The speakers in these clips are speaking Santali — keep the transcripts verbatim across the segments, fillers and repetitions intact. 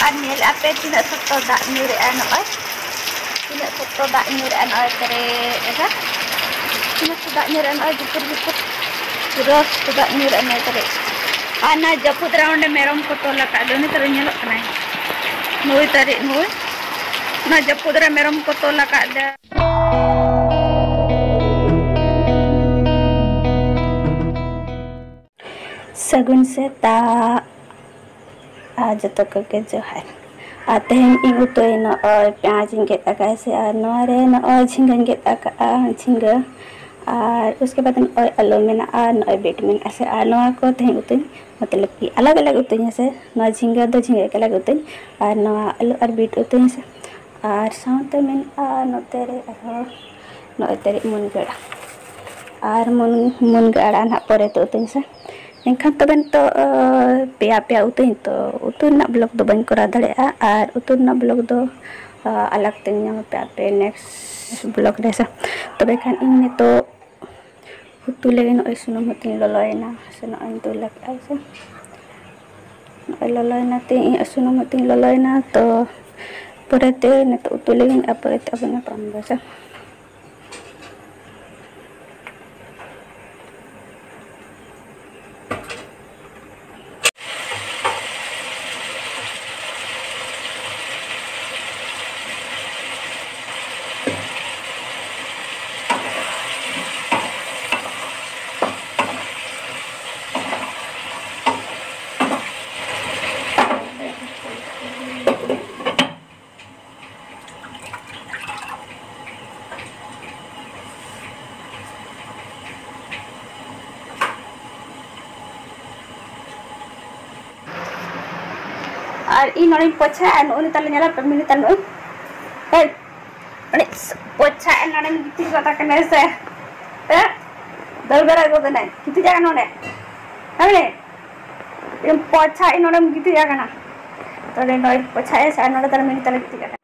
ᱟᱨ ᱧᱮᱞᱮᱫᱼᱟ ᱯᱮ ᱛᱤᱱᱟᱹᱜ ᱥᱚᱠᱛᱚ ᱫᱟᱜ ᱧᱩᱨᱮᱜᱼᱟ ᱱᱚᱜᱼᱚᱭ᱾ ᱛᱤᱱᱟᱹᱜ ᱥᱚᱠᱛᱚ ᱫᱟᱜ ᱧᱩᱨᱮᱜᱼᱟ ᱱᱚᱜᱼᱚᱭ ᱯᱮᱨᱮᱡ ᱟᱠᱟᱱ᱾ ᱛᱤᱱᱟᱹᱜ ᱥᱚᱠᱛᱚ ᱫᱟᱜ ᱧᱩᱨᱮᱜᱼᱟ ᱱᱚᱜᱼᱚᱭ ᱡᱷᱤᱯᱤᱨ ᱡᱷᱤᱯᱤᱨ᱾ ᱯᱩᱨᱟᱹ ᱥᱚᱠᱛᱚ ᱫᱟᱜ ᱧᱩᱨᱮᱜᱼᱟ ᱱᱚᱜᱼᱚᱭ ᱯᱮᱨᱮᱡ᱾ ᱟᱨ ᱚᱱᱟ ᱡᱟᱹᱯᱩᱫ ᱨᱮ ᱚᱸᱰᱮ ᱢᱮᱨᱚᱢ ᱠᱚ ᱛᱚᱞ ᱟᱠᱟᱫ ᱫᱚ ᱩᱱᱤ ᱛᱟᱞᱮ ᱧᱮᱞᱚᱜ ᱠᱟᱱᱟᱭ᱾ ᱱᱩᱭ ᱛᱟᱨᱮᱡ ᱱᱩᱭ᱾ ᱚᱱᱟ ᱡᱟᱹᱯᱩᱫ ᱨᱮ ᱢᱮᱨᱚᱢ ᱠᱚ ᱛᱚᱞ ᱟᱠᱟᱫ ᱫᱚ᱾ ᱥᱟᱹᱜᱩᱱ ᱥᱮᱛᱟᱜ᱾ ᱟᱨ ᱡᱚᱛᱚ ᱠᱚᱜᱮ ᱡᱚᱦᱟᱨ᱾ ᱟᱨ ᱛᱮᱦᱮᱧ ᱤᱧ ᱩᱛᱩᱭ ᱱᱚᱜᱼᱚᱭ ᱯᱮᱸᱭᱟᱡᱽ ᱤᱧ ᱜᱮᱫ ᱟᱠᱟᱫᱼᱟ ᱥᱮ, ᱟᱨ ᱱᱚᱣᱟ ᱨᱮ ᱱᱚᱜᱼᱚᱭ ᱡᱷᱤᱸᱜᱟᱹᱧ ᱜᱮᱫ ᱟᱠᱟᱫᱼᱟ, ᱡᱷᱤᱸᱜᱟᱹ᱾ ᱟᱨ ᱩᱥᱠᱮ ᱵᱟᱫ ᱱᱚᱜᱼᱚᱭ ᱟᱹᱞᱩ ᱢᱮᱱᱟᱜᱼᱟ, ᱱᱚᱜᱼᱚᱭ ᱵᱤᱴ ᱢᱮᱱᱟᱜᱼᱟ ᱥᱮ, ᱟᱨ ᱱᱚᱣᱟ ᱠᱚ ᱛᱮᱦᱮᱧ ᱩᱛᱩᱧ, ᱢᱚᱛᱞᱚᱵ ᱠᱤ ᱟᱞᱟᱜᱽ ᱟᱞᱟᱜᱽ ᱩᱛᱩᱧ ᱦᱮᱸ ᱥᱮ᱾ ᱱᱚᱣᱟ ᱡᱷᱤᱸᱜᱟᱹ ᱫᱚ ᱡᱷᱤᱸᱜᱟᱹ ᱮᱠᱞᱟ ᱜᱮ ᱩᱛᱩᱧ, ᱟᱨ ᱱᱚᱣᱟ ᱟᱹᱞᱩ ᱟᱨ ᱵᱤᱴ ᱩᱛᱩᱧ ᱦᱮᱸ ᱥᱮ᱾ ᱟᱨ ᱥᱟᱶᱛᱮ ᱢᱮᱱᱟᱜᱼᱟ ᱱᱚᱛᱮ ᱨᱮ ᱟᱨᱦᱚᱸ ᱱᱚᱜᱼᱚᱭ ᱛᱟᱨᱮᱡ ᱢᱩᱱᱜᱟᱹ ᱟᱲᱟᱜ᱾ ᱟᱨ ᱢᱩᱱ-, ᱢᱩᱱᱜᱟᱹ ᱟᱲᱟᱜ ᱱᱟᱦᱟᱜ ᱯᱚᱨᱮ ᱛᱮ ᱩᱛᱩᱧ ᱥᱮ᱾ ᱮᱱᱠᱷᱟᱱ ᱛᱚᱵᱮ ᱱᱤᱛᱚᱜ, ᱟᱸ, ᱯᱮᱭᱟ ᱯᱮᱭᱟ ᱩᱛᱩᱭ, ᱛᱚ ᱩᱛᱩ ᱨᱮᱱᱟᱜ vlog ᱫᱚ ᱵᱟᱹᱧ ᱠᱚᱨᱟᱣ ᱫᱟᱲᱮᱭᱟᱜᱼᱟ, ᱟᱨ ᱩᱛᱩ ᱨᱮᱱᱟᱜ vlog ᱫᱚ, ᱟᱸ, ᱟᱞᱟᱜᱽ ᱛᱮᱧ ᱧᱟᱢ ᱯᱮᱭᱟ ᱯᱮ next vlog ᱨᱮ ᱥᱮ᱾ ᱛᱚᱵᱮ ᱠᱷᱟᱱ ᱤᱧ ᱱᱤᱛᱚᱜ ᱩᱛᱩ ᱞᱟᱹᱜᱤᱫ ᱱᱚᱜᱼᱚᱭ ᱥᱩᱱᱩᱢ ᱦᱚᱸᱛᱤᱧ ᱞᱚᱞᱚᱭᱮᱱᱟ, ᱥᱮ ᱱᱚᱜᱼᱚᱭ ᱤᱧ ᱫᱩᱞ ᱞᱟᱹᱜᱤᱫ ᱥᱮ᱾ ᱱᱚᱜᱼᱚᱭ ᱞᱚᱞᱚᱭᱮᱱᱟ ᱛᱤᱧ, ᱤᱧᱟᱹᱜ ᱥᱩᱱᱩᱢ ᱦᱚᱸᱛᱤᱧ ᱞᱚᱞᱚᱭᱮᱱᱟ, ᱛᱚ ᱯᱚᱨᱮᱛᱮ ᱱᱤᱛᱚᱜ ᱩᱛᱩ ᱞᱟᱹᱜᱤᱫ ᱟᱨ ᱯᱚᱨᱮᱛᱮ ᱟᱵᱚ ᱧᱟᱯᱟᱢ ᱵᱚ ᱥᱮ᱾ ᱟᱨ ᱤᱧ ᱱᱚᱰᱮᱧ ᱯᱳᱪᱷᱟᱭᱟ, ᱟᱨ ᱱᱩᱜᱼᱩ ᱱᱤᱛᱟᱨ ᱞᱮ ᱧᱮᱞᱟ, ᱯᱮ ᱢᱤᱱᱤᱴ ᱛᱟᱭᱚᱢ ᱱᱩᱜᱼᱩᱭ᱾ ᱦᱳᱭ, ᱚᱸᱰᱮ ᱯᱳᱪᱷᱟᱭᱟ, ᱱᱚᱰᱮᱢ ᱜᱤᱛᱤᱡ ᱜᱚᱫ ᱟᱠᱟᱱᱟ ᱥᱮ? ᱦᱮᱸ? ᱫᱟᱹᱲ ᱵᱟᱲᱟ ᱜᱚᱫ ᱮᱱᱟᱭ᱾ ᱜᱤᱛᱤᱡ ᱟᱠᱟᱱᱟ ᱱᱚᱰᱮ᱾ ᱦᱮᱸ ᱵᱚᱞᱮ? ᱤᱧ ᱯᱳᱪᱷᱟ, ᱤᱧ ᱱᱚᱰᱮᱢ ᱜᱤᱛᱤᱡ ᱟᱠᱟᱱᱟ᱾ ᱛᱚᱵᱮ ᱱᱚᱰᱮ ᱯᱳᱪᱷᱟᱭᱟ ᱥᱮ, ᱟᱨ ᱱᱚᱰᱮ ᱛᱟᱦᱞᱮ ᱢᱤᱱᱤᱴ ᱛᱟᱞᱮ ᱜᱤᱛᱤᱡ ᱟᱠᱟᱱᱟ᱾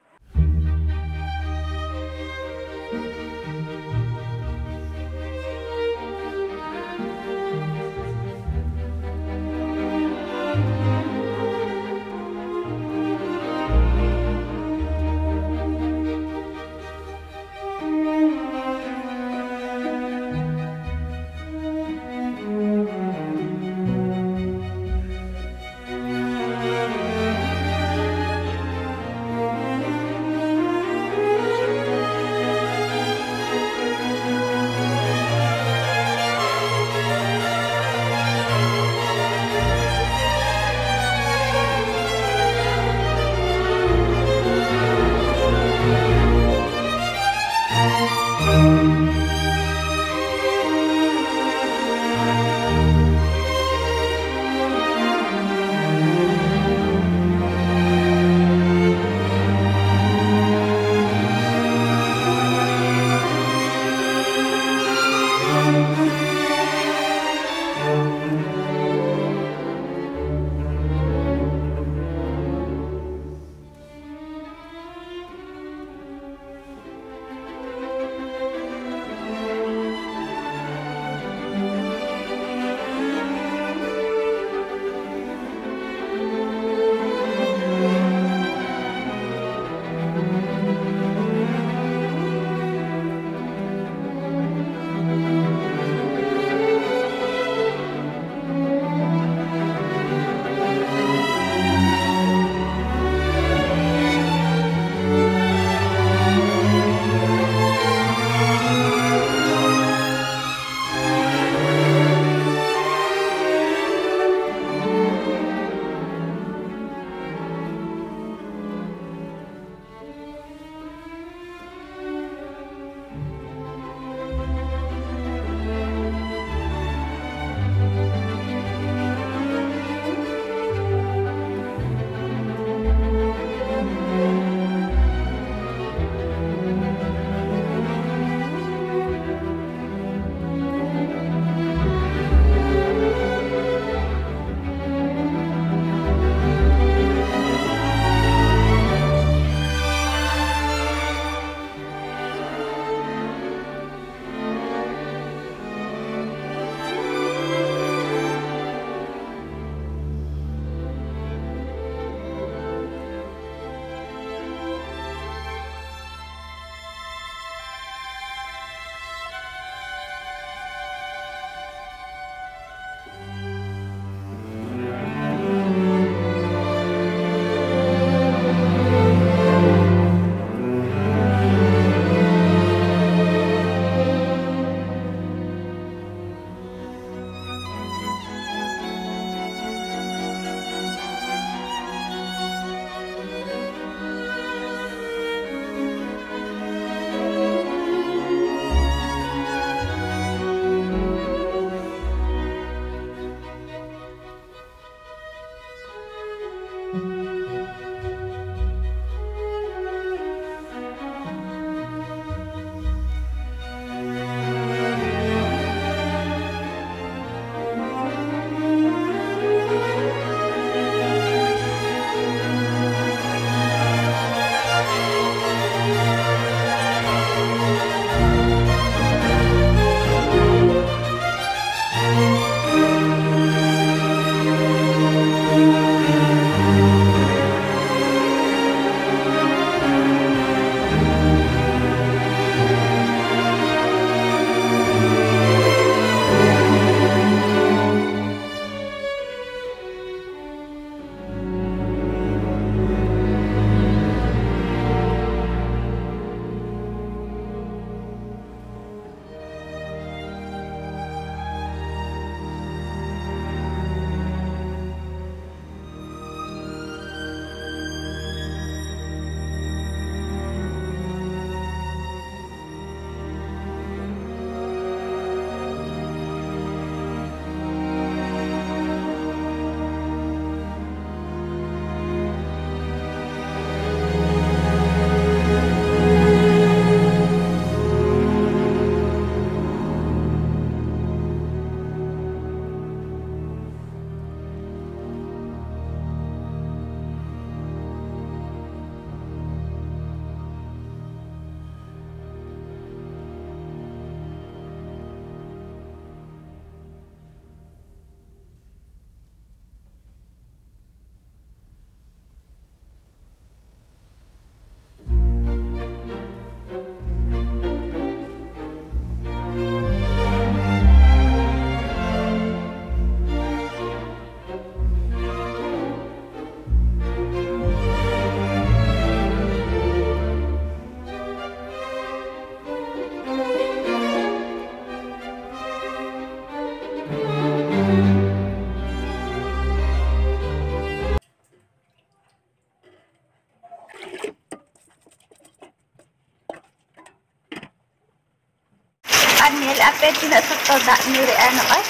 ᱟᱨ ᱧᱮᱞᱮᱫᱼᱟ ᱯᱮ ᱛᱤᱱᱟᱹᱜ ᱥᱚᱠᱛᱚ ᱫᱟᱜ ᱧᱩᱨᱮᱜᱼᱟ ᱱᱚᱜᱼᱚᱭ᱾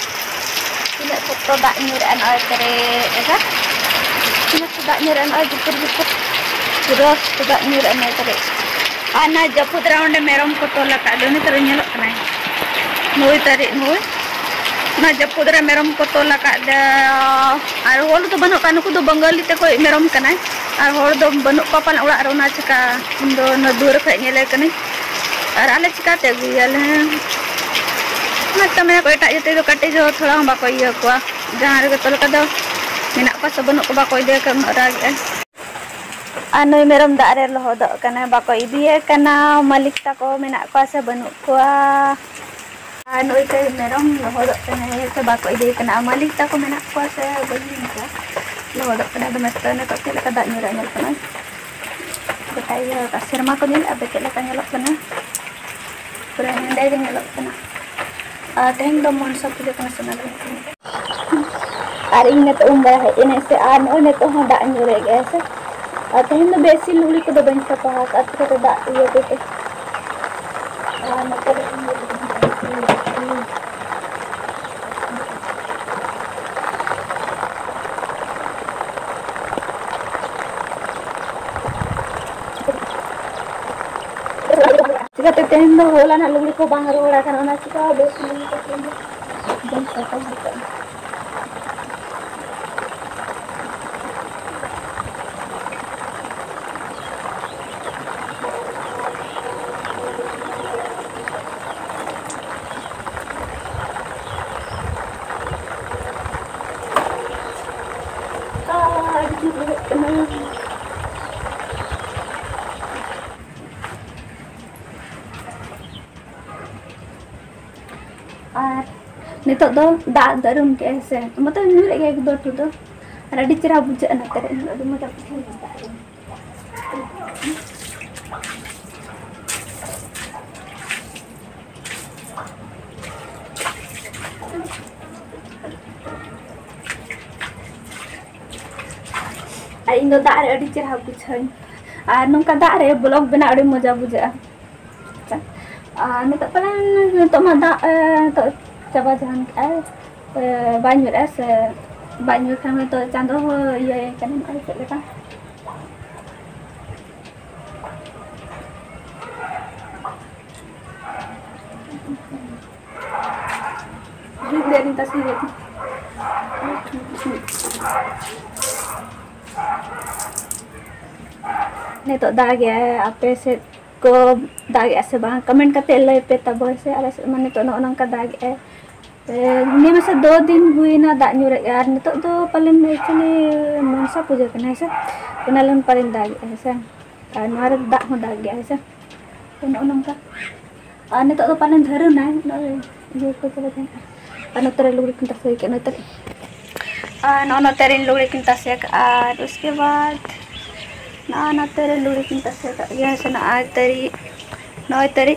ᱛᱤᱱᱟᱹᱜ ᱥᱚᱠᱛᱚ ᱫᱟᱜ ᱧᱩᱨᱮᱜᱼᱟ ᱱᱚᱜᱼᱚᱭ ᱯᱮᱨᱮᱡ ᱟᱠᱟᱱ᱾ ᱛᱤᱱᱟᱹᱜ ᱥᱚᱠᱛᱚ ᱫᱟᱜ ᱧᱩᱨᱮᱜᱼᱟ ᱱᱚᱜᱼᱚᱭ ᱡᱩᱯᱩᱨ ᱡᱩᱯᱩᱨ᱾ ᱯᱩᱨᱟᱹ ᱥᱚᱠᱛᱚ ᱫᱟᱜ ᱧᱩᱨᱮᱜᱼᱟ ᱱᱚᱜᱼᱚᱭ ᱯᱮᱨᱮᱡ᱾ ᱟᱨ ᱚᱱᱟ ᱡᱟᱹᱯᱩᱫ ᱨᱮ ᱚᱸᱰᱮ ᱢᱮᱨᱚᱢ ᱠᱚ ᱛᱚᱞ ᱟᱠᱟᱫ ᱫᱚ ᱩᱱᱤ ᱛᱟᱹᱨᱤᱡ ᱧᱮᱞᱚᱜ ᱠᱟᱱᱟᱭ᱾ ᱱᱩᱭ ᱛᱟᱹᱨᱤᱡ ᱱᱩᱭ᱾ ᱚᱱᱟ ᱡᱟᱹᱯᱩᱫ ᱨᱮ ᱢᱮᱨᱚᱢ ᱠᱚ ᱛᱚᱞ ᱟᱠᱟᱫ ᱫᱚ᱾ ᱟᱨ ᱦᱚᱲ ᱫᱚ ᱵᱟᱹᱱᱩᱜ ᱠᱚᱣᱟ, ᱱᱩᱠᱩ ᱫᱚ ᱵᱟᱝᱜᱟᱞᱤ ᱛᱟᱠᱚ ᱢᱮᱨᱚᱢ ᱠᱟᱱᱟᱭ᱾ ᱟᱨ ᱦᱚᱲ ᱫᱚ ᱵᱟᱹᱱᱩᱜ ᱠᱚᱣᱟ ᱯᱟᱞᱮᱱ ᱚᱲᱟᱜ ᱨᱮ, ᱚᱱᱟ ᱪᱤᱠᱟ ᱤᱧ ᱫᱚ ᱚᱱᱟ ᱫᱩᱣᱟᱹᱨ ᱠᱷᱚᱱ ᱧᱮᱞᱮ ᱠᱟᱹᱱᱟᱹᱧ᱾ ᱟᱨ ᱟᱞᱮ ᱪᱤᱠᱟᱛᱮ ᱟᱹᱜᱩᱭᱟᱞᱮ? ᱚᱱᱟᱛᱮ ᱢᱮᱱᱟ ᱠᱚ ᱮᱴᱟᱜ ᱡᱟᱹᱛᱤ ᱫᱚ ᱠᱟᱹᱴᱤᱡ ᱦᱚᱸ ᱛᱷᱚᱲᱟ ᱦᱚᱸ ᱵᱟᱠᱚ ᱤᱭᱟᱹ ᱠᱚᱣᱟ᱾ ᱡᱟᱦᱟᱸ ᱨᱮᱜᱮ ᱛᱚᱞ ᱠᱟᱫᱟ ᱢᱮᱱᱟᱜ ᱠᱚᱣᱟ ᱥᱮ ᱵᱟᱹᱱᱩᱜ ᱠᱚᱣᱟ ᱵᱟᱠᱚ ᱤᱫᱤᱭᱟ ᱠᱚ, ᱩᱱᱟᱹᱜ ᱨᱟᱜᱮᱜᱼᱟᱭ᱾ ᱟᱨ ᱱᱩᱭ ᱢᱮᱨᱚᱢ ᱫᱟᱜ ᱨᱮ ᱞᱚᱦᱚᱫᱚᱜ ᱠᱟᱱᱟ, ᱵᱟᱠᱚ ᱤᱫᱤᱭᱮ ᱠᱟᱱᱟ᱾ ᱢᱟᱹᱞᱤᱠ ᱛᱟᱠᱚ ᱢᱮᱱᱟᱜ ᱠᱚᱣᱟ ᱥᱮ ᱵᱟᱹᱱᱩᱜ ᱠᱚᱣᱟ? ᱟᱨ ᱱᱩᱭ ᱛᱟᱹᱭ ᱢᱮᱨᱚᱢ ᱞᱚᱦᱚᱫᱚᱜ ᱠᱟᱱᱟᱭ ᱥᱮ ᱵᱟᱠᱚ ᱤᱫᱤᱭᱮ ᱠᱟᱱᱟ? ᱢᱟᱹᱞᱤᱠ ᱛᱟᱠᱚ ᱢᱮᱱᱟᱜ ᱠᱚᱣᱟ ᱥᱮ ᱵᱟᱹᱧ ᱧᱮᱞ ᱠᱚᱣᱟ? ᱞᱚᱦᱚᱫᱚᱜ ᱠᱟᱱᱟᱭ ᱫᱚᱢᱮ᱾ ᱛᱚ ᱱᱤᱛᱚᱜ ᱪᱮᱫ ᱞᱮᱠᱟ ᱫᱟᱜ ᱧᱩᱨᱟᱜ ᱧᱮᱞ ᱠᱟᱱᱟ, ᱜᱚᱴᱟ ᱤᱭᱟᱹ ᱥᱮᱨᱢᱟ ᱠᱚ ᱧᱮᱞᱮᱫᱼᱟ ᱯᱮ ᱪᱮᱫ ᱞᱮᱠᱟ ᱧᱮᱞᱚᱜ ᱠᱟᱱᱟ? ᱯᱩᱨᱟᱹ ᱦᱮᱸᱫᱮ ᱜᱮ ᱧᱮᱞᱚᱜ ᱠᱟᱱᱟ᱾ ᱟᱨ ᱛᱮᱦᱮᱧ ᱫᱚ ᱢᱚᱱᱥᱟ ᱯᱩᱡᱟᱹ ᱠᱟᱱᱟ ᱥᱮ ᱚᱱᱟ ᱞᱟᱹᱜᱤᱫ ᱛᱮ᱾ ᱟᱨ ᱤᱧ ᱱᱤᱛᱚᱜ ᱩᱢ ᱵᱟᱲᱟ ᱦᱮᱡ ᱮᱱᱟᱹᱧ ᱥᱮ, ᱟᱨ ᱱᱚᱜᱼᱚᱭ ᱱᱤᱛᱚᱜ ᱦᱚᱸ ᱫᱟᱜ ᱧᱩᱨᱮᱫ ᱜᱮᱭᱟᱭ ᱥᱮ᱾ ᱟᱨ ᱛᱮᱦᱮᱧ ᱫᱚ ᱵᱮᱥᱤ ᱞᱩᱜᱽᱲᱤ ᱠᱚᱫᱚ ᱵᱟᱹᱧ ᱥᱟᱯᱷᱟ ᱟᱠᱟᱫ, ᱪᱤᱠᱟᱹᱛᱮ ᱫᱟᱜ ᱤᱭᱟᱹ ᱛᱮ᱾ ᱟᱨ ᱱᱚᱛᱮ ᱨᱮ ᱪᱤᱠᱟᱹᱛᱮ ᱛᱮᱦᱮᱧ ᱫᱚ ᱦᱚᱞᱟᱱᱟᱜ ᱞᱩᱜᱽᱲᱤ ᱠᱚ ᱵᱟᱝ ᱨᱚᱦᱚᱲ ᱟᱠᱟᱱᱟ, ᱚᱱᱟ ᱪᱤᱠᱟᱹ ᱵᱮᱥ ᱞᱩᱜᱽᱲᱤ ᱠᱚ ᱛᱮᱦᱮᱧ ᱫᱚ ᱵᱟᱹᱧ ᱥᱟᱯᱷᱟ ᱟᱠᱟᱫᱼᱟ᱾ ᱟᱹᱰᱤ ᱡᱳᱨ ᱵᱩᱡᱷᱟᱹᱜ ᱠᱟᱱᱟ᱾ ᱟᱨ ᱱᱤᱛᱚᱜ ᱫᱚ ᱫᱟᱜ ᱫᱟᱹᱨᱩᱢ ᱠᱮᱜᱼᱟᱭ ᱥᱮ, ᱢᱚᱛᱞᱚᱵ ᱧᱩᱨᱮᱜ ᱜᱮᱭᱟ ᱮᱠ ᱫᱚ ᱴᱷᱩ ᱫᱚ, ᱟᱨ ᱟᱹᱰᱤ ᱪᱮᱦᱨᱟ ᱵᱩᱡᱷᱟᱹᱜᱼᱟ ᱱᱚᱛᱮ ᱨᱮ, ᱟᱹᱰᱤ ᱢᱚᱡᱟ ᱵᱩᱡᱷᱟᱹᱜᱼᱟ ᱫᱟᱜ ᱨᱮ᱾ ᱟᱨ ᱤᱧ ᱫᱚ ᱫᱟᱜ ᱨᱮ ᱟᱹᱰᱤ ᱪᱮᱦᱨᱟ ᱵᱩᱡᱷᱟᱹᱣᱟᱹᱧ, ᱟᱨ ᱱᱚᱝᱠᱟ ᱫᱟᱜ ᱨᱮ vlog ᱵᱮᱱᱟᱣ ᱟᱹᱰᱤ ᱢᱚᱡᱟ ᱵᱩᱡᱷᱟᱹᱜᱼᱟ᱾ ᱟᱪᱪᱷᱟ, ᱟᱨ ᱱᱤᱛᱚᱜ ᱯᱟᱞᱮᱱ, ᱱᱤᱛᱚᱜ ᱢᱟ ᱫᱟᱜ, ᱮ, ᱱᱤᱛᱚᱜ ᱪᱟᱵᱟ ᱡᱟᱦᱟᱱ ᱠᱮᱜᱼᱟᱭ, ᱮ, ᱵᱟᱭ ᱧᱩᱨᱮᱜᱼᱟ ᱥᱮ, ᱵᱟᱭ ᱧᱩᱨ ᱠᱷᱟᱱ ᱦᱚᱭᱛᱳ ᱪᱟᱸᱫᱚ ᱦᱚᱸ ᱤᱭᱟᱹᱭ ᱠᱟᱱᱟ, ᱱᱚᱜᱼᱚᱭ ᱪᱮᱫ ᱞᱮᱠᱟ᱾ ᱱᱤᱛᱚᱜ ᱫᱟᱜᱮᱜᱼᱟᱭ, ᱟᱯᱮ ᱥᱮᱫ ᱠᱚ ᱫᱟᱜᱮᱜᱼᱟ ᱥᱮ ᱵᱟᱝ? ᱠᱚᱢᱮᱱᱴ ᱠᱟᱛᱮ ᱞᱟᱹᱭ ᱯᱮ ᱛᱟᱵᱚ ᱥᱮ᱾ ᱟᱞᱮ ᱥᱮᱫ ᱢᱟ ᱱᱤᱛᱚᱜ ᱱᱚᱜᱼᱚ ᱱᱚᱝᱠᱟ ᱫᱟᱜᱮᱜᱼᱟᱭ᱾ ᱮ, ᱱᱤᱭᱟᱹ ᱢᱟᱥᱮ ᱫᱚ ᱫᱤᱱ ᱦᱩᱭᱱᱟ ᱫᱟᱜ ᱧᱩᱨᱮᱜᱼᱟ, ᱟᱨ ᱱᱤᱛᱚᱜ ᱫᱚ ᱯᱟᱞᱮᱱ actually ᱢᱚᱱᱥᱟ ᱯᱩᱡᱟᱹ ᱠᱟᱱᱟ, ᱦᱮᱸ ᱥᱮ? ᱚᱱᱟ ᱞᱟᱹᱜᱤᱫ ᱯᱟᱞᱮᱱ ᱫᱟᱜᱮᱜᱼᱟ, ᱦᱮᱸ ᱥᱮ? ᱟᱨ ᱱᱚᱣᱟ ᱨᱮ ᱫᱟᱜ ᱦᱚᱸ ᱫᱟᱜᱮᱜᱼᱟ, ᱦᱮᱸ ᱥᱮ? ᱛᱚ ᱱᱚᱜᱼᱚ ᱱᱚᱝᱠᱟ᱾ ᱟᱨ ᱱᱤᱛᱚᱜ ᱫᱚ ᱯᱟᱞᱮᱱ ᱫᱷᱟᱹᱨᱩᱱᱟᱭ, ᱱᱚᱜᱼᱚᱭ ᱤᱭᱟᱹ ᱠᱚ ᱪᱟᱵᱟ ᱠᱟᱱᱟ᱾ ᱟᱨ ᱱᱚᱛᱮ ᱨᱮ ᱞᱩᱜᱽᱲᱤ ᱠᱚᱧ ᱛᱟᱥᱮ ᱠᱮᱫ, ᱱᱚᱛᱮ ᱨᱮ᱾ ᱟᱨ ᱱᱚᱜᱼᱚ ᱱᱚᱛᱮ ᱨᱮᱧ ᱞᱩᱜᱽᱲᱤ ᱠᱚᱧ ᱛᱟᱥᱮ ᱠᱟᱜᱼᱟ, ᱟᱨ ᱩᱥᱠᱮ ᱵᱟᱫ ᱱᱚᱜᱼᱚ ᱱᱚᱛᱮ ᱨᱮ ᱞᱩᱜᱽᱲᱤ ᱠᱚᱧ ᱛᱟᱥᱮ ᱠᱟᱜ ᱜᱮᱭᱟ, ᱦᱮᱸ ᱥᱮ? ᱱᱚᱜᱼᱚᱭ ᱛᱟᱹᱨᱤ, ᱱᱚᱜᱼᱚᱭ ᱛᱟᱹᱨᱤ,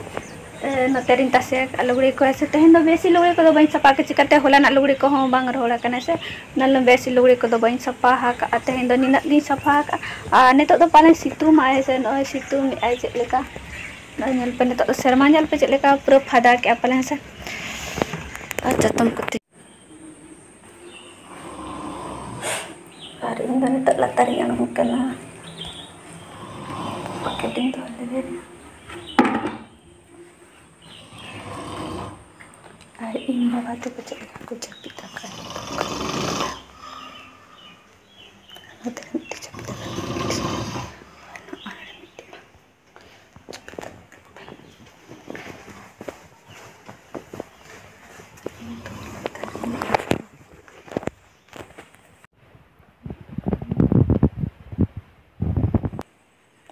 ᱮ, ᱱᱚᱛᱮ ᱨᱤᱧ ᱛᱟᱥᱮ ᱟᱠᱟᱫᱼᱟ ᱞᱩᱜᱽᱲᱤ ᱠᱚ, ᱦᱮᱸ ᱥᱮ᱾ ᱛᱮᱦᱮᱧ ᱫᱚ ᱵᱮᱥᱤ ᱞᱩᱜᱽᱲᱤ ᱠᱚᱫᱚ ᱵᱟᱹᱧ ᱥᱟᱯᱷᱟ ᱠᱟᱜᱼᱟ, ᱪᱤᱠᱟᱹᱛᱮ ᱦᱚᱞᱟᱱᱟᱜ ᱞᱩᱜᱽᱲᱤ ᱠᱚᱦᱚᱸ ᱵᱟᱝ ᱨᱚᱦᱚᱲ ᱟᱠᱟᱱᱟ, ᱦᱮᱸ ᱥᱮ᱾ ᱚᱱᱟ ᱞᱟᱹᱜᱤᱫ ᱵᱮᱥᱤ ᱞᱩᱜᱽᱲᱤ ᱠᱚᱫᱚ ᱵᱟᱹᱧ ᱥᱟᱯᱷᱟ ᱟᱠᱟᱫᱼᱟ, ᱛᱮᱦᱮᱧ ᱫᱚ ᱱᱤᱱᱟᱹᱜ ᱜᱤᱧ ᱥᱟᱯᱷᱟ ᱟᱠᱟᱫᱼᱟ᱾ ᱟᱨ ᱱᱤᱛᱚᱜ ᱫᱚ ᱯᱟᱞᱮᱱ ᱥᱤᱛᱩᱝ ᱟᱭ, ᱦᱮᱸ ᱥᱮ, ᱱᱚᱜᱼᱚᱭ ᱥᱤᱛᱩᱝ ᱮᱫ ᱟᱭ ᱪᱮᱫ ᱞᱮᱠᱟ᱾ ᱱᱚᱜᱼᱚᱭ ᱧᱮᱞ ᱯᱮ, ᱱᱤᱛᱚᱜ ᱫᱚ ᱥᱮᱨᱢᱟ ᱧᱮᱞ ᱯᱮ ᱪᱮᱫ ᱞᱮᱠᱟ ᱯᱩᱨᱟᱹ ᱯᱷᱟᱫᱟ ᱠᱮᱜᱼᱟ ᱯᱟᱞᱮ, ᱦᱮᱸ ᱥᱮ᱾ ᱟᱨ ᱪᱟᱛᱚᱢ ᱠᱚᱛᱮ᱾ ᱟᱨ ᱤᱧ ᱫᱚ ᱱᱤᱛᱚᱜ ᱞᱟᱛᱟᱨ ᱨᱤᱧ ᱟᱬᱜᱚᱱ ᱠᱟᱱᱟ, ᱯᱟᱠᱮᱴ ᱤᱧ ᱫᱚᱦᱚ ᱞᱮᱫᱮ᱾ ᱟᱨ ᱤᱧ ᱵᱟᱵᱟ ᱛᱟᱠᱚ ᱪᱮᱫ ᱞᱮᱠᱟ ᱠᱚ ᱡᱟᱹᱯᱤᱫ ᱟᱠᱟᱫ, ᱱᱚᱛᱮ ᱨᱮ ᱢᱤᱫᱴᱤᱡ ᱡᱟᱹᱯᱤᱫ ᱟᱠᱟᱫ, ᱟᱨ ᱢᱤᱫᱴᱤᱡ ᱡᱟᱹᱯᱤᱫ ᱟᱠᱟᱫ᱾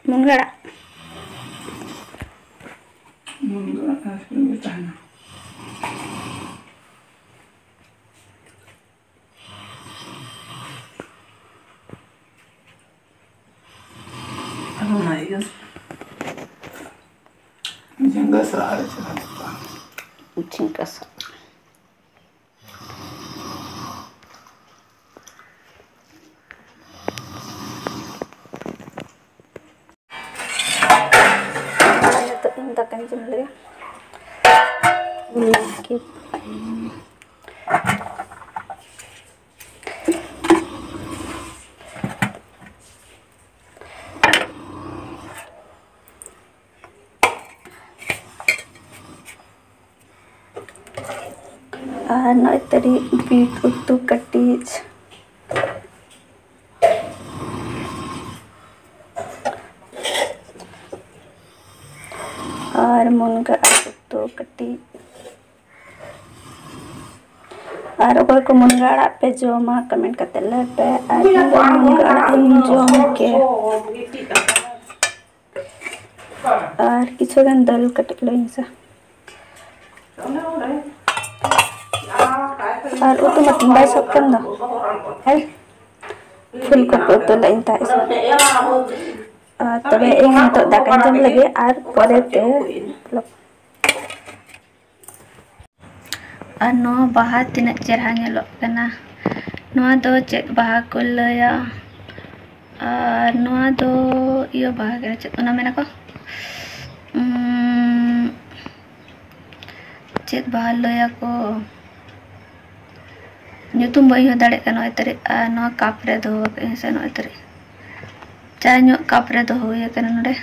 ᱢᱩᱱᱜᱟᱹ ᱟᱲᱟᱜ᱾ ᱢᱩᱱᱜᱟᱹ ᱟᱲᱟᱜ ᱟᱨ ᱥᱤᱵᱤᱞ ᱜᱮ ᱛᱟᱦᱮᱱᱟ᱾ ᱟᱫᱚ ᱚᱱᱟ ᱤᱭᱟᱹ ᱡᱷᱤᱸᱜᱟᱹ ᱥᱟᱞᱟᱜ ᱟᱹᱰᱤ ᱪᱮᱦᱨᱟ ᱡᱩᱛᱩᱜᱼᱟ᱾ ᱡᱷᱤᱸᱜᱟᱹ ᱥᱟᱞᱟᱜ᱾ ᱟᱨ ᱱᱤᱛᱚᱜ ᱤᱧ ᱫᱟᱠᱟᱧ ᱡᱚᱢ ᱞᱮᱜᱮ᱾ ᱟᱨ ᱱᱚᱜᱼᱚᱭ ᱛᱟᱹᱨᱤᱡ ᱵᱤᱴ ᱩᱛᱩ ᱠᱟᱹᱴᱤᱡ᱾ ᱟᱨ ᱢᱩᱱᱜᱟᱹ ᱟᱲᱟᱜ ᱩᱛᱩ ᱠᱟᱹᱴᱤᱡ᱾ ᱟᱨ ᱚᱠᱚᱭ ᱠᱚ ᱢᱩᱱᱜᱟᱹ ᱟᱲᱟᱜ ᱯᱮ ᱡᱚᱢᱟ, comment ᱠᱟᱛᱮ ᱞᱟᱹᱭ ᱯᱮ᱾ ᱟᱨ ᱤᱧ ᱫᱚ ᱢᱩᱱᱜᱟᱹ ᱟᱲᱟᱜ ᱤᱧ ᱡᱚᱢ ᱠᱮᱭᱟ᱾ ᱟᱨ ᱠᱤᱪᱷᱩ ᱜᱟᱱ ᱫᱟᱹᱞ ᱠᱟᱹᱴᱤᱡ ᱞᱟᱹᱭ ᱢᱮᱥᱮ᱾ ᱟᱨ ᱩᱛᱩ ᱢᱟ ᱛᱤᱧ ᱵᱟᱭ ᱥᱟᱵ ᱠᱟᱱ ᱫᱚ᱾ ᱦᱮᱸ, ᱯᱷᱩᱞ ᱠᱚᱯᱤ ᱩᱛᱩ ᱞᱟᱜ ᱤᱧ ᱛᱟᱦᱮᱸ ᱤᱥᱤᱱ᱾ ᱟᱨ ᱛᱚᱵᱮ ᱤᱧ ᱱᱤᱛᱚᱜ ᱫᱟᱠᱟᱧ ᱡᱚᱢ ᱞᱟᱹᱜᱤᱫ ᱟᱨ ᱯᱚᱨᱮ ᱛᱮ vlog᱾ ᱟᱨ ᱱᱚᱣᱟ ᱵᱟᱦᱟ ᱛᱤᱱᱟᱹᱜ ᱪᱮᱦᱨᱟ ᱧᱮᱞᱚᱜ ᱠᱟᱱᱟ᱾ ᱱᱚᱣᱟ ᱫᱚ ᱪᱮᱫ ᱵᱟᱦᱟ ᱠᱚ ᱞᱟᱹᱭᱟ? ᱟᱨ ᱱᱚᱣᱟ ᱫᱚ ᱤᱭᱟᱹ ᱵᱟᱦᱟ ᱠᱟᱱᱟ, ᱪᱮᱫ ᱚᱱᱟ ᱢᱮᱱᱟ ᱠᱚ? ᱩᱸ, ᱪᱮᱫ ᱵᱟᱦᱟ ᱞᱟᱹᱭᱟᱠᱚ? ᱧᱩᱛᱩᱢ ᱵᱟᱹᱧ ᱩᱭᱦᱟᱹᱨ ᱫᱟᱲᱮᱭᱟᱜ ᱠᱟᱱᱟ᱾ ᱱᱚᱜᱼᱚᱭ ᱛᱟᱹᱨᱤᱡ, ᱟᱨ ᱱᱚᱣᱟ ᱠᱟᱯ ᱨᱮ ᱫᱚᱦᱚ ᱟᱠᱟᱫᱟᱹᱧ ᱥᱮ, ᱱᱚᱜᱼᱚᱭ ᱛᱟᱹᱨᱤᱡ ᱪᱟ ᱧᱚᱜ ᱠᱟᱯ ᱨᱮ ᱫᱚᱦᱚ ᱦᱩᱭ ᱟᱠᱟᱱᱟ ᱱᱚᱰᱮ᱾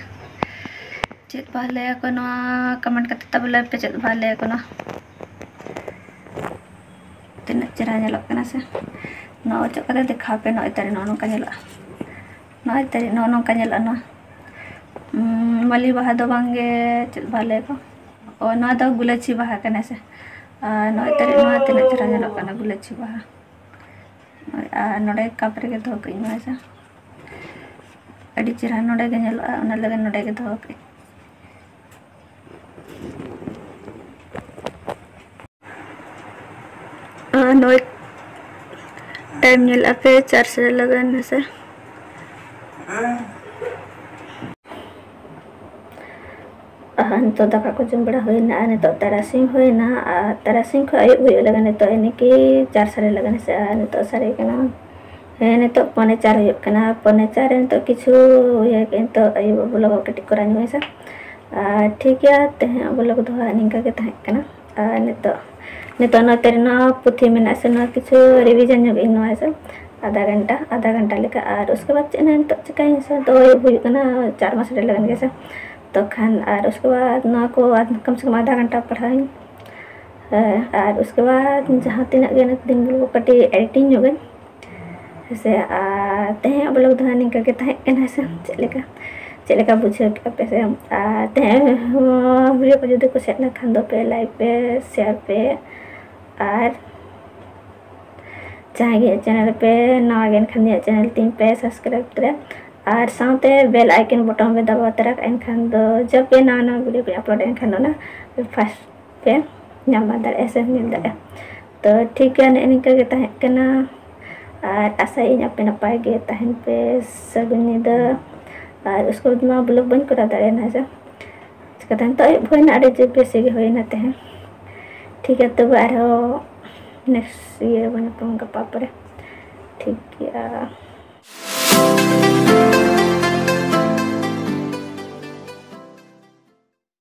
ᱪᱮᱫ ᱵᱟᱦᱟ ᱞᱟᱹᱭᱟᱠᱚ ᱱᱚᱣᱟ? comment ᱠᱟᱛᱮ ᱛᱟᱵᱚ ᱞᱟᱹᱭ ᱯᱮ, ᱪᱮᱫ ᱵᱟᱦᱟ ᱞᱟᱹᱭᱟᱠᱚ ᱱᱚᱣᱟ? ᱛᱤᱱᱟᱹᱜ ᱪᱮᱦᱨᱟ ᱧᱮᱞᱚᱜ ᱠᱟᱱᱟ ᱥᱮ᱾ ᱱᱚᱣᱟ ᱚᱪᱚᱜ ᱠᱟᱛᱮ ᱫᱮᱠᱷᱟᱣ ᱯᱮ, ᱱᱚᱜᱼᱚᱭ ᱛᱟᱹᱨᱤᱡ ᱱᱚᱜᱼᱚ ᱱᱚᱝᱠᱟ ᱧᱮᱞᱚᱜᱼᱟ᱾ ᱱᱚᱜᱼᱚᱭ ᱛᱟᱹᱨᱤᱡ ᱱᱚᱜᱼᱚ ᱱᱚᱝᱠᱟ ᱧᱮᱞᱚᱜᱼᱟ ᱱᱚᱣᱟ᱾ ᱩᱸ, ᱢᱟᱹᱞᱤ ᱵᱟᱦᱟ ᱫᱚ ᱵᱟᱝᱜᱮ, ᱪᱮᱫ ᱵᱟᱦᱟ ᱞᱟᱹᱭᱟᱠᱚ? ᱚ, ᱱᱚᱣᱟ ᱫᱚ ᱜᱩᱞᱟᱹᱪᱤ ᱵᱟᱦᱟ ᱠᱟᱱᱟ ᱥᱮ᱾ ᱟᱨ ᱱᱚᱜᱼᱚᱭ ᱛᱟᱹᱨᱤᱡ ᱱᱚᱣᱟ ᱛᱤᱱᱟᱹᱜ ᱪᱮᱦᱨᱟ ᱧᱮᱞᱚᱜ ᱠᱟᱱᱟ ᱜᱩᱞᱟᱹᱪᱤ ᱵᱟᱦᱟ᱾ ᱟᱨ ᱱᱚᱰᱮ ᱠᱟᱯ ᱨᱮᱜᱮ ᱫᱚᱦᱚ ᱠᱟᱜ ᱤᱧ ᱱᱚᱣᱟ ᱥᱮ᱾ ᱟᱹᱰᱤ ᱪᱮᱦᱨᱟ ᱱᱚᱰᱮ ᱜᱮ ᱧᱮᱞᱚᱜᱼᱟ, ᱚᱱᱟ ᱞᱟᱹᱜᱤᱫ ᱱᱚᱰᱮ ᱜᱮ ᱫᱚᱦᱚ ᱠᱟᱜ ᱤᱧ᱾ ᱟᱨ ᱱᱚᱜᱼᱚᱭ time ᱧᱮᱞ ᱟᱯᱮ ᱪᱟᱨ ᱥᱟᱲᱮ ᱞᱟᱜᱟᱱ ᱦᱮᱸᱥᱮ᱾ ᱟᱨ ᱱᱤᱛᱚᱜ ᱫᱟᱠᱟ ᱠᱚ ᱡᱚᱢ ᱵᱟᱲᱟ ᱦᱩᱭᱱᱟ, ᱟᱨ ᱱᱤᱛᱚᱜ ᱛᱟᱨᱟᱥᱤᱧ ᱦᱩᱭᱱᱟ, ᱟᱨ ᱛᱟᱨᱟᱥᱤᱧ ᱠᱷᱚᱱ ᱟᱹᱭᱩᱵ ᱦᱩᱭᱩᱜ ᱞᱟᱹᱜᱤᱫ ᱱᱤᱛᱚᱜ ᱮᱱᱮ ᱠᱤ ᱪᱟᱨ ᱥᱟᱲᱮ ᱞᱟᱜᱟᱱ ᱦᱮᱸᱥᱮ᱾ ᱟᱨ ᱱᱤᱛᱚᱜ ᱥᱟᱲᱮ ᱠᱟᱱᱟ, ᱦᱮᱸ, ᱱᱤᱛᱚᱜ ᱯᱚᱱᱮ ᱪᱟᱨ ᱦᱩᱭᱩᱜ ᱠᱟᱱᱟ᱾ ᱯᱚᱱᱮ ᱪᱟᱨ ᱨᱮ ᱱᱤᱛᱚᱜ ᱠᱤᱪᱷᱩ ᱤᱭᱟᱹ, ᱱᱤᱛᱚᱜ ᱟᱹᱭᱩᱵ vlog ᱠᱟᱹᱴᱤᱡ ᱠᱚᱨᱟᱣ ᱧᱚᱜ ᱦᱮᱸᱥᱮ᱾ ᱟᱨ ᱴᱷᱤᱠ ᱜᱮᱭᱟ, ᱛᱮᱦᱮᱧ vlog ᱫᱚ ᱦᱟᱸᱜ ᱱᱤᱝᱠᱟ ᱜᱮ ᱛᱟᱦᱮᱸ ᱠᱟᱱᱟ᱾ ᱟᱨ ᱱᱤᱛᱚᱜ ᱱᱤᱛᱚᱜ ᱱᱚᱛᱮ ᱨᱮ ᱱᱚᱣᱟ ᱯᱩᱛᱷᱤ ᱢᱮᱱᱟᱜᱼᱟ ᱥᱮ, ᱱᱚᱣᱟ ᱠᱤᱪᱷᱩ ᱨᱤᱵᱷᱤᱡᱚᱱ ᱧᱚᱜ ᱤᱧ ᱱᱚᱣᱟ ᱥᱮ, ᱟᱫᱷᱟ ᱜᱷᱚᱱᱴᱟ ᱟᱫᱷᱟ ᱜᱷᱚᱱᱴᱟ ᱞᱮᱠᱟ᱾ ᱟᱨ ᱩᱥᱠᱮ ᱵᱟᱫ ᱪᱮᱫ ᱱᱤᱛᱚᱜ ᱪᱤᱠᱟᱹᱭᱟᱹᱧ ᱥᱮ, ᱫᱚ ᱦᱩᱭᱩᱜ ᱠᱟᱱᱟ ᱪᱟᱨ ᱢᱟᱥ ᱰᱷᱮᱨ ᱞᱟᱜᱟᱱ ᱜᱮᱭᱟ ᱥᱮ᱾ ᱛᱚ ᱠᱷᱟᱱ ᱟᱨ ᱩᱥᱠᱮ ᱵᱟᱫ ᱱᱚᱣᱟ ᱠᱚ ᱟᱨ ᱠᱚᱢ ᱥᱮ ᱠᱚᱢ ᱟᱫᱷᱟ ᱜᱷᱚᱱᱴᱟ ᱯᱟᱲᱦᱟᱣᱟᱹᱧ᱾ ᱦᱮᱸ, ᱟᱨ ᱩᱥᱠᱮ ᱵᱟᱫ ᱡᱟᱦᱟᱸ ᱛᱤᱱᱟᱹᱜ ᱜᱮ ᱱᱤᱛ ᱫᱤᱱ ᱵᱚᱞᱮ ᱠᱟᱹᱴᱤᱡ ᱮᱰᱤᱴᱤᱝ ᱧᱚᱜᱟᱹᱧ ᱦᱮᱸᱥᱮ᱾ ᱟᱨ ᱛᱮᱦᱮᱧᱟᱜ ᱵᱞᱚᱜ ᱫᱚ ᱦᱟᱸᱜ ᱱᱤᱝᱠᱟᱹ ᱜᱮ ᱛᱟᱦᱮᱸ ᱠᱟᱱᱟ ᱦᱮᱸᱥᱮ᱾ ᱪᱮᱫ ᱞᱮᱠᱟ ᱪᱮᱫ ᱞᱮᱠᱟ ᱵᱩᱡᱷᱟᱹᱣ ᱠᱮᱫᱼᱟ ᱯᱮ ᱥᱮ? ᱟᱨ ᱛᱮᱦᱮᱧ ᱦᱚᱸ ᱵᱷᱤᱰᱤᱭᱳ ᱠᱚ ᱡᱩᱫᱤ ᱠᱩᱥᱤᱭᱟᱜ ᱠᱟᱱ ᱠᱷᱟᱱ ᱫᱚ ᱯᱮ ᱞᱟᱭᱤᱠ ᱯᱮ, ᱥᱮᱭᱟᱨ ᱯᱮ, ᱟᱨ ᱡᱟᱦᱟᱸᱭ ᱜᱮ ᱪᱮᱱᱮᱞ ᱯᱮ ᱱᱟᱣᱟ ᱜᱮ ᱮᱱᱠᱷᱟᱱ ᱤᱧᱟᱹᱜ ᱪᱮᱱᱮᱞ ᱛᱤᱧ ᱯᱮ ᱥᱟᱵᱥᱠᱨᱟᱭᱤᱵ ᱛᱮ, ᱟᱨ ᱥᱟᱶᱛᱮ ᱵᱮᱞ ᱟᱭᱠᱚᱱ ᱵᱚᱴᱚᱱ ᱯᱮ ᱫᱟᱵᱟᱣ ᱛᱚᱨᱟ ᱠᱟᱜᱼᱟ, ᱮᱱᱠᱷᱟᱱ ᱫᱚ ᱡᱚᱵ ᱜᱮ ᱱᱟᱣᱟ ᱱᱟᱣᱟ ᱵᱷᱤᱰᱤᱭᱳ ᱠᱚᱧ ᱟᱯᱞᱳᱰ ᱮᱱᱠᱷᱟᱱ ᱚᱱᱟ ᱯᱷᱟᱥᱴ ᱯᱮ ᱧᱟᱢ ᱫᱟᱲᱮᱭᱟᱜᱼᱟ ᱥᱮ ᱧᱮᱞ ᱫᱟᱲᱮᱭᱟᱜᱼᱟ᱾ ᱛᱚ ᱴᱷᱤᱠ ᱜᱮᱭᱟ, ᱱᱮᱜᱼᱮ ᱱᱤᱝᱠᱟᱹ ᱜᱮ ᱛᱟᱦᱮᱸ ᱠᱟᱱᱟ᱾ ᱟᱨ ᱟᱥᱟᱭᱟᱹᱧ ᱟᱯᱮ ᱱᱟᱯᱟᱭ ᱜᱮ ᱛᱟᱦᱮᱱ ᱯᱮ᱾ ᱥᱟᱹᱜᱩᱱ ᱧᱤᱫᱟᱹ᱾ ᱟᱨ ᱩᱥᱠᱮ ᱵᱟᱫ ᱢᱟ ᱵᱞᱚᱜ ᱵᱟᱹᱧ ᱠᱚᱨᱟᱣ ᱫᱟᱲᱮᱭᱟᱜᱼᱟ ᱦᱮᱸ ᱥᱮ᱾ ᱪᱤᱠᱟᱹᱛᱮ ᱱᱤᱛᱚᱜ ᱟᱹᱭᱩᱵ ᱦᱩᱭᱱᱟ, ᱟᱹᱰᱤ ᱡᱳᱨ ᱵᱮᱥᱤ ᱜᱮ ᱦᱩᱭᱱᱟ ᱛᱟᱦᱮᱸ᱾ ᱴᱷᱤᱠ ᱜᱮᱭᱟ, ᱛᱚᱵᱮ ᱟᱨᱦᱚᱸ ᱱᱮᱠᱥᱴ ᱤᱭᱟᱹ ᱨᱮᱵᱚᱱ ᱧᱟᱯᱟᱢᱟ ᱜᱟᱯᱟ ᱯᱚᱨᱮ᱾ ᱴᱷᱤᱠ ᱜᱮᱭᱟ᱾